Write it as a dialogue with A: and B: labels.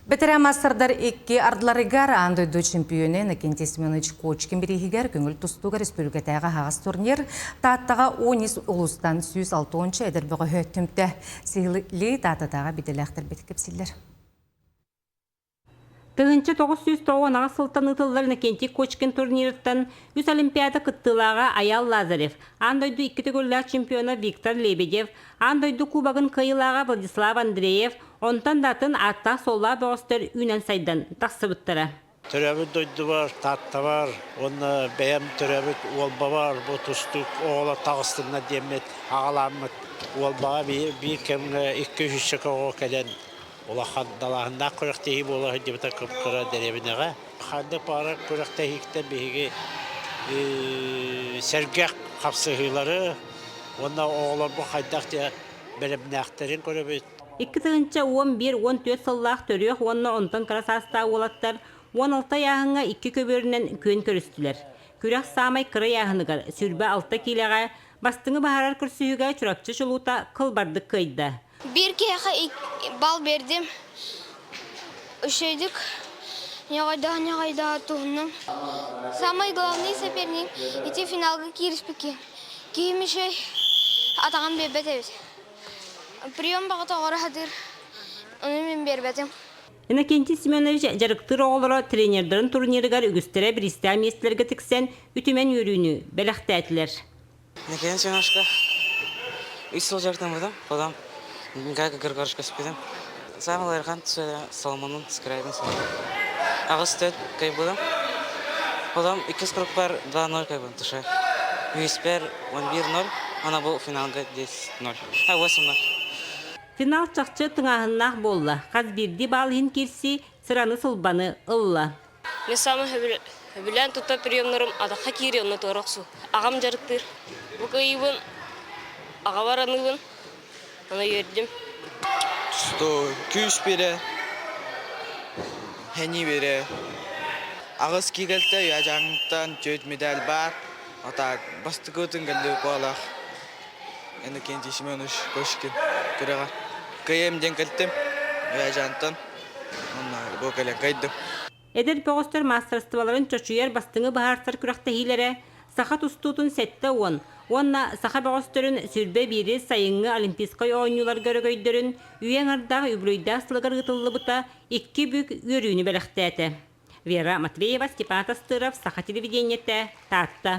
A: Бэтэрээн маастардар икки ардыларыгар аан дойду чемпионэ Иннокентий Семенович Кочкин бирииһигэр көҥүл тустууга республикатааҕы аһаҕас турнир Тааттаҕа 10 улуустан 160 эдэр бөҕөһө түмтэ. Сиһилии Тааттатааҕы бидэлээхтэрбит кэпсииллэр.
B: 1998 сылтан ыытыллар Иннокентий Кочкин турнирыттан үс Олимпиада кыттыылааҕа Айаал Лазарев, аан дойду икки төгүллээх чемпиона Виктор Лебедев, аан дойду Кубогын кыайыылааҕа Владислав Андреев, онтон да атын ааттаах-суоллаах бөҕөстөр үүнэн-сайдан тахсыбыттара.
C: Төрөөбүт дойдубар, Тааттабар уонна бэйэм төрөөбүт Уолбабар бу тустуук оҕолор таҕыстыннар диэммит аҕалааммыт Уолбаҕа биир кэмҥэ икки үһүсчэкэ оҕо кэлэн улахан далааһыннаах күрэхтэһии буола сылдьыбыта кып-кыра дэриэбинэҕэ. Ханнык баҕарар күрэхтэһииттэн биһиги сэргэх хапсыһыылары уонна оҕолорбут хайдах бэлэмнээхтэрин көрөбүт.
B: 2011-14 сыллаах төрүөх уонна онтон кыра саастаах уолаттар 16 ыйааһыҥҥа икки көбүөрүнэн күөн көрүстүлэр. Күрэх саамай кыра ыйааһыныгар, 26 киилэҕэ, бастыҥы баһарар көрсүһүүгэ Чурапчы чулуута кылбардык кыайда.
D: Биир киһиэхэ бал биэрдим. Үчүгэйдик ньоҕойдоһо-ньоҕойдоһо туһуннум. Самый главный соперник ити финалга киириспиккин. Киһим үчүгэй атаҕын биэрбэт эбит. Прием баҕата оҕоро сатыыр, ону мин биэрбэтим.
B: Иннокентий Семенович дьарыктыыр оҕолоро тренердарын турнирыгар үгүстэрэ бириистээх миэстэлэргэ тиксэн үтүмэн үөрүүнү бэлэхтээтилэр.
E: Наконец немножко үс сыл дьарыктаммытым, потом Гайка Григорьевичка спитим. Самый ыарахан Соломонун Скрябин Аҕыс төрт кайбыдым. Потом иккис кругпар 2-0 кайбын туша. Үһүспэр 11-0, ана бу финалга 10-0. А 8-0.
B: Финал чахчы тыҥааһыннаах буолла. Хас биирдии баал иһин киирсии сыраны-сылбаны ылла.
F: Мин саамай сөбүлээн туттар приемнарым атахха киири онно туора охсуу. Аҕам дьарыктыыр. Бу кыайыыбын аҕабар аныыбын. Ону үөрдүм.
G: Тустуу күүс биэрэ, хэнии биэрэ. Аҕыс киирэлтэ Ядьаҥтан түөрт медаль баар. А так бастакытын кэллик буолах Иннокентий Семенович Кошкин күрэҕэр. Кыайыам диэн кэлтим Ядьантан. Онно бу кэлэн кыайдым.
B: Эдэр бөҕөстөр маастарыстыбаларын чочуйар бастыҥы быһаарсар күрэхтэһиилэрэ саха тустуутун 70 уонна саха бөҕөстөрүн 21 сайыҥҥы Олимпийскай оонньууларга өрөгөйдөрүн үйэ аҥардаах үбүлүөйдээх сылыгар ыытыллыбыта икки бүк үөрүүнү бэлэхтээтэ. Вера Матвеева, Степан Тастыров, Саха телевидениетэ, Таатта.